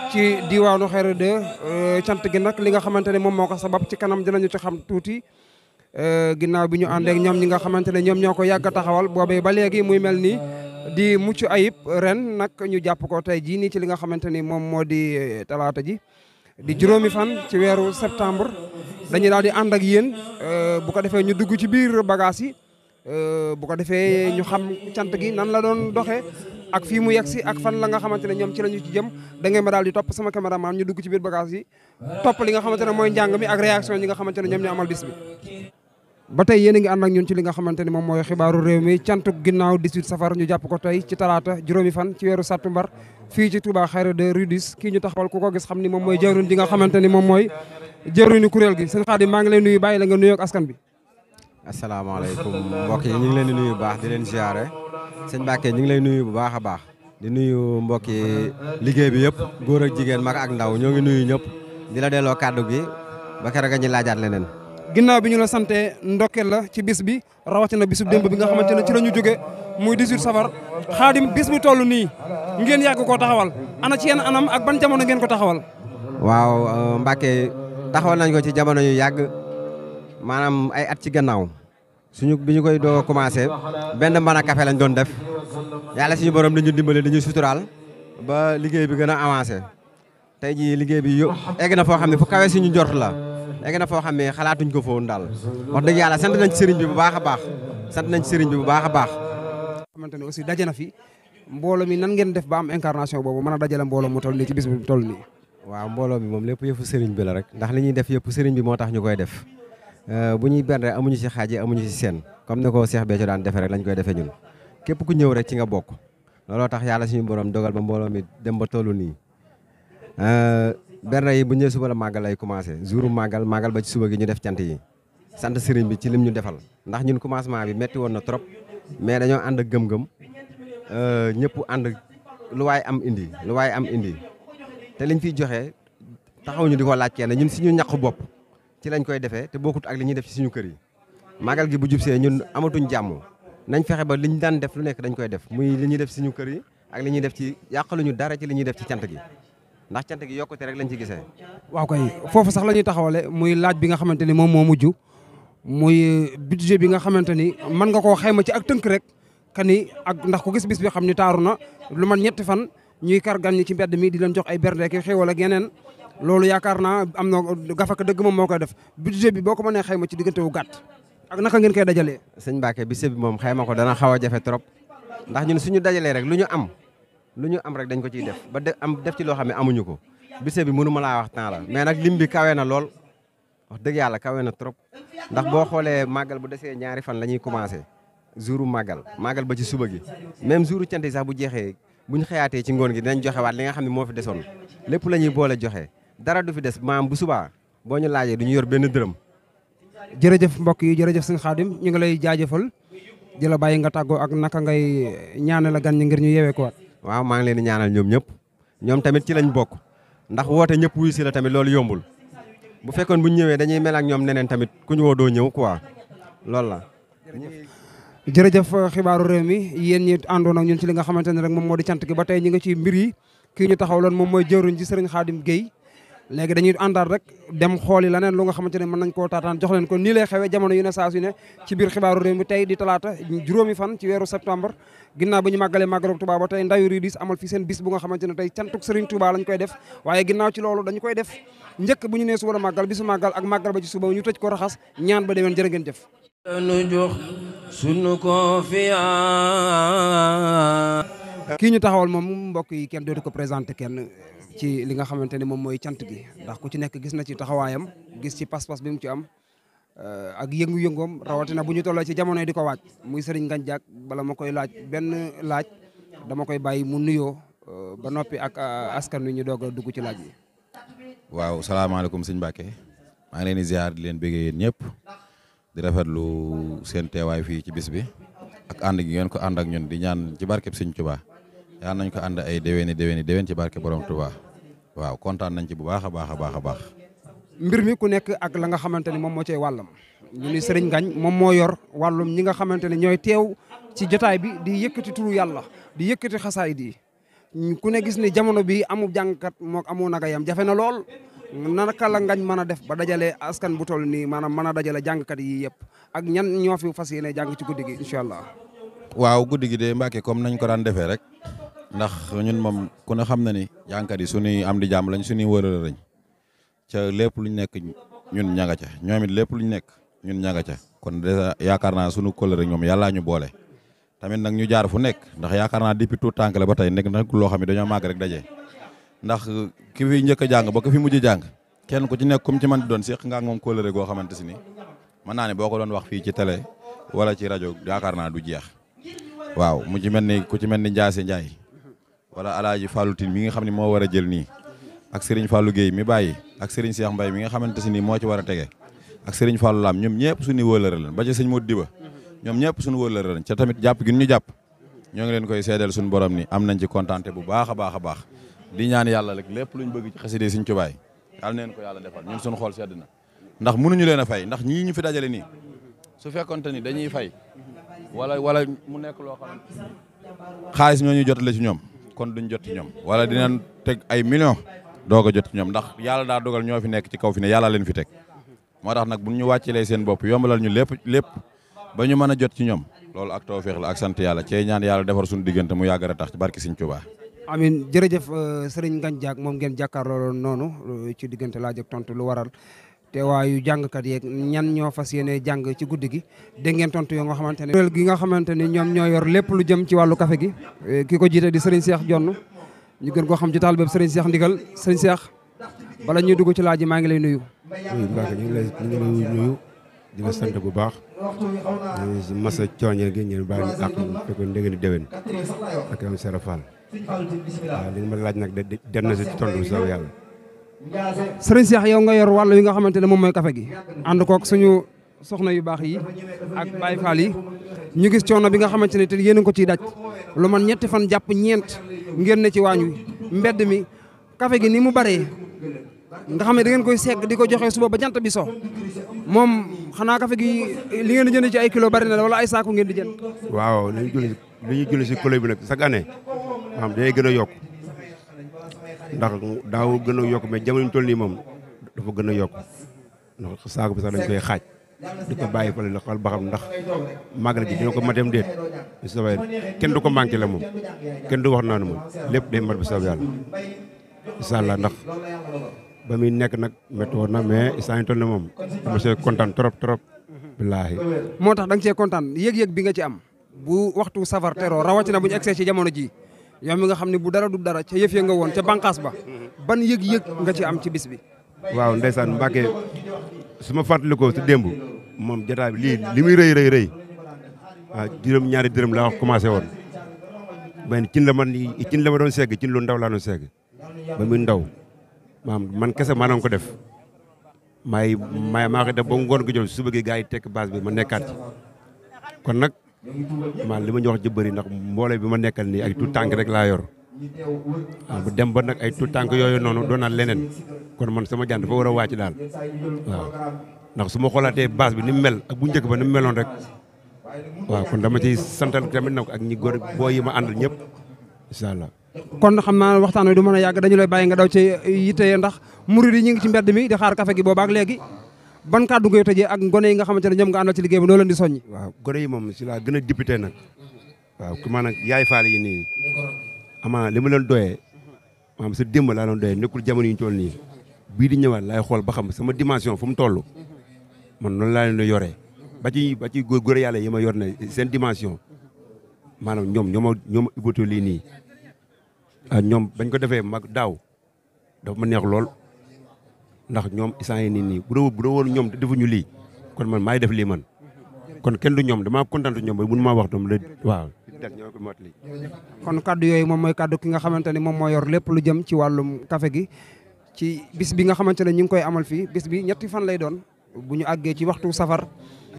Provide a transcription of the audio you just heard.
ci diwaanu Xayra 2 cant gi nag li nga xamante ne moom moo ko sabab ci kanam dinañu ci xam tuuti ginnaaw bi ñu àndeek ñoom ñi nga xamante ne ñoom ñoo ko yàgg a taxawal boobee ba léegi muy mel ni di mucc ayib ren nag ñu jàpp ko tey jii nii ci li nga xamante ni moom moo di talaata ji di juróomi fan ci weeru septembre dañuy daal di ànd ak yéen bu ko defee ñu dugg ci biir bagage yi bu ko defee ñu xam cant gi nan la doon doxee ak fii mu yegg si ak fan la nga xamante ne ñoom ci la ñu ci jëm da ngeen ma daal di topp sama caméraman ñu dugg ci biir bagage yi topp li nga xamante ne mooy njàng mi ak réaction yi nga xamante ne ñoom ñoo amal bis bi. ba tey yéen a ngi ànd ak ñun ci li nga xamante ni moom mooy xibaaru réew mi cantuk ginnaaw 18 safar ñu jàpp ko tey ci talaata juróomi fan ci weeru sattumbar fii ci Touba Xayra 2 rue 10 kii ñu taxawal ku ko gis xam ni moom mooy jëwriñ ji nga xamante ni moom mooy jëwriñu kuréel gi sëñ Xaadim maa ngi lay nuyu bàyyi la nga nuyoo ak askan bi. asalaamaaleykum mbokk yi ñu ngi leen di nuyu bu baax di leen ziare sëñ Mbacke ñu ngi lay nuyu bu baax a baax di nuyu mbokki liggéey bi yëpp góor ak jigéen mag ak ndaw ñoo ngi nuyu ñëpp di la delloo kàddu gi ba keroog ñu laajaat leneen. ginnaaw bi ñu la sante ndokkeel la ci bis bi rawatina bisu démb bi nga xamante ne ci la ñu jóge muy 18 safar Xaadim bis bi toll nii ngeen yàgg koo taxawal ana ci yenn anam ak ban jamono ngeen ko taxawal. waaw Mbacke taxawal nañ ko ci jamono yu yàgg maanaam ay at ci gannaaw bi ñu koy doo a commencé benn mën a café lañ doon def yàlla suñu borom dañu dimbale dañuy suturaal ba liggéey bi gën a avancé tey jii liggéey bi egg na foo xam ne fu kawe suñu jort la egg na foo xam ne xalaatuñ ko foon daal wax dëgg yàlla sant nañ ci sëriñ bi bu baax a baax sant nañ ci sëriñ bi bu baax a baax. xamante ne aussi daje na fi mbooloo mi nan ngeen def ba am incarnation boobu mën a dajale mbooloo mu toll nii ci bis bi toll nii. waaw mbooloo mi moom lépp yëfu sëriñ bi la rek ndax li ñuy def yëpp sëriñ bi moo tax ñu koy def bu ñuy benn rek amuñu ci xaaji amuñu ci seen comme ne ko Cheikh Béthio daan defee rek lañ koy defee ñun képp ku ñëw rek ci nga bokk looloo tax yàlla suñu borom dogal ba mbooloo mi dem ba tollu nii benn yi bu ñëwee suba la màggal lay commencé jouru màggal ba ci suba gi ñu def cant yi sant sëriñ bi ci lim ñu defal ndax ñun commencement bi metti woon na trop mais dañoo ànd ak gëm-gëm ñëpp ànd lu waay am indi te liñ fiy joxe taxaw ñu di ko laaj kenn ñun suñu ñaq bopp ci lañ koy defee te bokkut ak li ñuy def ci suñu kër yi màggal gi bu jubsee ñun amatuñ jàmm nañ fexe ba liñ daan def lu nekk dañ koy def muy li ñuy def ci suñu kër yi ak li ñuy def ci yàqaluñu dara ci li ñuy def ci cant gi ndax cant gi yokkute rek lañ ci gisee. waaw kay foofu sax la ñuy taxawale muy laaj bi nga xamante ni moom moo mujj muy budget bi nga xamante ni mën nga koo xayma ci ak tënk rek kan ni ak ndax ko gis bis bi xam ni taaru na lu man ñetti fan ñuy kar gan ñi ci mbedd mi di leen jox ay bernde ki xéwal ak yeneen loolu yaakaar naa am na gafaka dëgg moom moo koy def budget bi boo ko mënee xayma ci diggante wu gàtt ak naka ngeen koy dajalee. sëñ Mbacke bis bi moom xayma ko dana xaw a jafe trop ndax ñun suñu dajalee rek lu ñu am rek dañ ko ciy def ba def ci loo xam ne amuñu ko bise bi mënu ma laa wax temps la mais nag lim bi kawe na lool wax dëgg yàlla kawe na trop ndax boo xoolee màggal bu desee ñaari fan la ñuy commencé jouru màggal ba ci suba gi même jouru cant yi sax bu jeexee buñ xëyaatee ci ngoon gi dinañ joxe waat li nga xam ne moo fi desoon lépp la ñuy boole joxe dara du fi des maam bu subaa boo ñu laajee du ñu yor benn dërëm. jërëjëf mbokk yi jërëjëf sëñ Xaadim ñu ngi lay jaajëfal di la bàyyi nga tàggoo ak naka ngay ñaanal la gan ñi ngir ñu yeewee ko waat. waaw maa ngi leen di ñaanal ñoom ñëpp ñoom tamit ci lañ bokk ndax woote ñëpp wuyu si la tamit loolu yombul bu fekkoon bu ñu ñëwee dañuy mel ak ñoom neneen tamit ku ñu woo doo ñëw quoi loolu la. jërëjëf xibaaru réew mi yéen ñi àndoon ak ñun ci li nga xamante ne rek moom moo di cant gi ba tey ñi nga ci mbir yi kii ñu taxawloon moom mooy jëwriñ ji sëriñ Xaadim Guèye léegi dañuy àndaat rek dem xooli leneen lu nga xamante ne mën nañ koo taataan jox leen ko nii lay xewee jamono yu ne saa su ne ci biir xibaaru réew mi tey di talaata juróomi fan ci weeru septembre ginnaaw bi ñu màggalee màggalu Touba ba tey ndayu ridis amal fi seen bis bu nga xamante ne tey cantuk Serigne Touba lañ koy def waaye ginnaaw ci loolu dañu koy def njëkk bu ñu nee suba la màggal bisu màggal ak màggal ba ci suba ñu tëj ko raxas ñaan ba demeen jërë ngeen jëf nu jox sunu confiance. kii ñu taxawal moom mbokk yi kenn dootu ko présenté kenn ci li nga xamante ne moom mooy cant gi ndax ku ci nekk gis na ci taxawaayam gis ci pas-pas bi mu ci am ak yëngu-yëngoom rawatina bu ñu tolloo ci jamono di ko waaj muy Serigne Ngagne Diack bala ma koy laaj benn laaj dama koy bàyyi mu nuyoo ba noppi ak askan wi ñu doog a dugg ci laaj bi. waaw salaamaaleykum sëñ Mbacke maa ngi leen di ziar di leen bëggee yéen ñëpp di rafetlu seen teewaay fii ci bis bi ak ànd gi ngeen ko ànd ak ñun di ñaan ci barkeb sëñ Touba yal nañ ko ànd ay déwén ci barke borom Touba waaw kontaan nañ ci bu baax a baax a baax a baax. mbir mi ku nekk ak la nga xamante ni moom moo cay wàllam ñu ni Serigne Ngagne moom moo yor wàllum ñi nga xamante ne ñooy teew ci jotaay bi di yëkkati turu yàlla di yëkkati xasaayid yi ku ne gis ni jamono bi amul jàngkat moo amoo naga yam jafe na lool naka la ngañ mën a def ba dajale askan bu toll nii maanaam mën a dajale jàngkat yi yëpp ak ñan ñoo fi fas yéene jàng ci guddi gi incha allah. waaw guddi gi de Mbacke comme nañ ko daan defee rek ndax ñun moom ku ne xam na ni jàngkat yi suñuy am di jàmm lañ suñuy wërëla lañ ca lépp luñ nekk ñun ñanga ca ñoom it lépp luñ nekk ñun ñanga ca kon dèjà yaakaar naa suñu kóllëre ñoom yàllaa ñu boole tamit nag ñu jaar fu nekk ndax yaakaar naa depuis tout tànk la ba tey nekk nag loo xam ne dañoo màgg rek daje ndax ki fi njëkk a jàng ba ko fi mujj jàng kenn ku ci nekk comme ci man di doon séq nga ak moom kóllëre goo xamante si ni mën naa ne boo ko doon wax fii ci télé wala ci rajo yaakaar naa du jeex waaw mu ci mel ni ku ci mel ni Ndiasse Ndiaye wala Alaaji Fallou Tine mi nga xam ne moo war a jël nii ak Serigne Fallou Guèye mi bàyyi ak Serigne Cheikh Mbaye mi nga xamante si ni moo ci war a tege ak Serigne Fallou Lam ñoom ñëpp suñu wóolëre lañ ba ci sëñ Modou Diba ñoom ñëpp suñu wóolëre lañ ca tamit jàpp gi ñu jàpp ñoo ngi leen koy seedeel suñu borom ni am nañ ci kontaante bu baax a baax a baax di ñaan yàlla rek lépp luñ bëgg ci xasida Sëñ Tuubaa yàlla neen ko yàlla defal ñun suñu xool sedd na ndax mënuñu leen a fay ndax ñii ñu fi dajale nii su fekkonte ni dañuy fay wala mu nekk loo xam xaalis ñoo ñuy jotale ci ñoom kon duñ jot ci ñoom wala dinañ teg ay millions doog a jot ci ñoom ndax yàlla daa dogal ñoo fi nekk ci kaw fi ne yàlla leen fi teg moo tax nag bu ñu wàccelee seen bopp yombalal ñu lépp ba ñu mën a jot ci ñoom loolu ak tawfeex la ak sant yàlla cey ñaan yàlla defar suñu diggante mu yàgg a tax ci barki Sëñ Tuubaa. amiin jërëjëf Serigne Ngagne Diack moom ngeen jàkkaarloo noonu ci diggante laaj ak tontu lu waral teewaayu jàngkat yeeg ñan ñoo fas yéene jàng ci guddi gi dégg ngeen tontu yoo nga xamante ne kuréel gi nga xamante ni ñoom ñoo yor lépp lu jëm ci wàllu café gi ki ko jiite di Serigne Cheikh Jonn ñu gën koo xam ci taal bépp Serigne Cheikh Ndigal Serigne Cheikh bala ñuy dugg ci laaj yi maa ngi lay nuyu. oui Mbacke ñu ngi lay nuyu di la sant bu baax masa cooñe gi ñu baal ñu àq fekk ndege ni déwén ak am Serap Fall waaw li nga ma laaj nag dem na si tontu bi soobee yàlla. Serigne Cheikh yow nga yor wàll yi nga xamante ne moom mooy café gi ànd kook suñu soxna yu baax yi ak Baye Fall yi ñu gis coono bi nga xamante ne te yéen a ko ciy daj lu man ñetti fan jàpp ñeent ngeen ne ci waañ wi mbedd mi café gi ni mu baree nga xam ne da ngeen koy segg di ko joxe suba ba jant bi so moom xanaa café gi li ngeen di jënd ci ay kilo bari na wala ay saako ngeen di jënd. waaw li ñuy julli si kilo bi nag chaque année maanaam day gën a yokk ndax daaw gën a yokk mais jamono ñu toll nii moom dafa gën a yokk ndax saako bi sax dañ koy xaaj di ko bàyyi fële la xool ba xam ndax màggal gi dina ko mateem déet bu soobee kenn du ko manqué la moom kenn du wax naanu moom lépp day mat bu soobee yàlla incha allah ndax ba muy nekk nag métti woon na mais instant yi toll na moom dama see kontaan trop billaahi moo tax da nga cee kontaan yëg-yëg bi nga ci am bu waxtu safar teroo rawatina bu ñu egsee ci jamono ji yow mi nga xam ne bu dara du dara ca yëf ya nga woon ca bànqaas ba ban yëg-yëg nga ci am ci bis bi. waaw ndeysaan Mbacke su ma fàttalikoo si démb moom jotaay bi li muy rëy waaw juróom-ñaari dërëm laa wax commencé woon benn cin la ma doon segg cin lu ndaw laa doon segg ba muy ndaw man kese maa doon ko def maa ko def ba ngoon ko jël suba gi gars yi tekk base bi ma nekkaat ci kon nag man li ma ñu wax jëbbëri ndax mboole bi ma nekkal nii ay tout tànk rek laa yor waaw bu dem ba nag ay tout tànk yooyu noonu doonaat leneen kon man sama jaan dafa war a wàcc daal waaw ndax su ma xoolaatee base bi ni mu mel ak bu njëkk ba ni mu meloon rek waaw kon dama ciy santal tamit nag ak ñi góor boo yi ma àndal ñëpp incha allah. kon xam naa waxtaan wi du mën a yàgg dañu lay bàyyi nga daw ci yitte ndax murid yi ñu ngi ci mbedd mi di xaar café gi boobaak léegi ban kàddu ngay tëjee ak gone yi nga xamante ne ñoom nga àndal ci liggéey bi noo leen di soññi. waaw gone yi moom si laa gën a député nag waaw ku maanaam yaay faal yi nii amaana li ma leen doyee maanaam sa démb laa leen doyee nekkul jamono yi ñu toll nii bii di ñëwaat laay xool ba xam sama dimension fu mu toll man noonu laa leen di yoree ba ci góor yàlla yi ma yor ne seen dimension maanaam ñoo ma ubbatoo lii nii ñoom bañ ko defee mag daaw dafa ma neex lool ndax ñoom isaan yi nii bu doo woon ñoom defuñu lii kon man maay def lii man kon kenn du ñoom damaa kontaan ñoom ba mënu maa wax doom waaw ñoo ko mot lii kon kaddu yooyu moom mooy kaddu ki nga xamante ne moom moo yor lépp lu jëm ci wàllum café gi ci bis bi nga xamante ne ñu ngi koy amal fii bis bi ñetti fan lay doon bu ñu àggee ci waxtu safar